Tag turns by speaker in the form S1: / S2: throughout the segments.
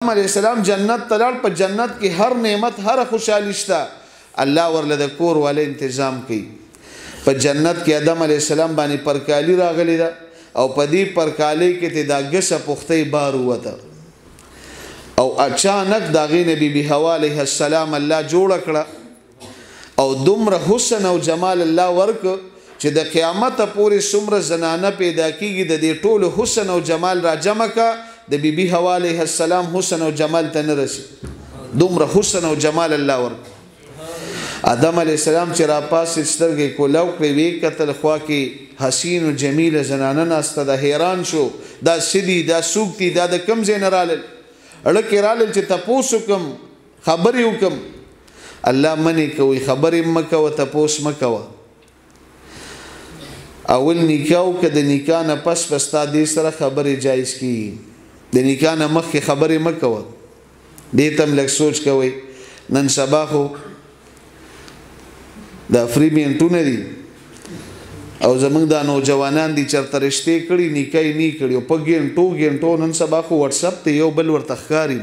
S1: علیه السلام جنت ته لاړ، په جنت کې هر نعمت، هر خوشحالي شته. الله ورله د کور والا انتظام کوي. په جنت کې آدم علیه السلام باندې پرکالی راغلی ده، او په دې پرکالۍ کې ته دا ګسه پختۍ بار ووته، او اچانک د هغې نه بي بي حوا علیه السلام الله جوړه کړه، او دومره حسن او جمال الله ورک چې د قیامت پورې څومره زنانه پیدا کیږي، د دې ټولو حسن او جمال را جمع کا، د بی بی حوا علیه السلام حسن او جمال ته نه رسی. دومره حسن او جمال الله ورک. آدم علیه السلام چې را پاسې، سترګې کولاو کړې، وی کتل، خوا کې حسین او جمیل زنانه ناسته ده. حیران شو، دا سدي، دا سوق دي، دا د کم ځای نه رالل؟ اړکه رالل چې تپوس وکم، خبرې وکم. الله منې کوي، خبرې مکوه، تپوس مکوه، اول نکاح وکړه، د نکاح نه پس پستا دې سره خبرې جایز کیږي، د نکاح نه مخکې خبرې مه کوه. دې ته هم لږ سوچ کوئ. نن سبا خو د افري مینټونه دي، او زمونږ دا نوجوانان دي، چېرته رشتې کړي، نکاح یې نه کړي، او په ګنټو ګنټو نن سبا خو واتساپ ته یو بل ورته ښکاري،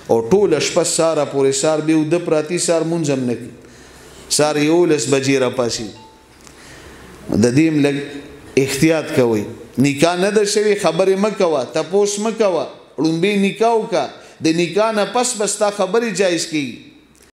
S1: او ټوله شپه سهاره پورې سهار بیا وده پراتي، سهار مونځ هم نه کوي، سهار 11 بجې راپاڅي. د دې هم لږ احتیاط کوئ. نکاح نه ده شوې، خبرې مه کوه، تپوس مه کوه، ړومبی نکاح وکړه، د نکاح نه پس به ستا خبرې جایز کیږي.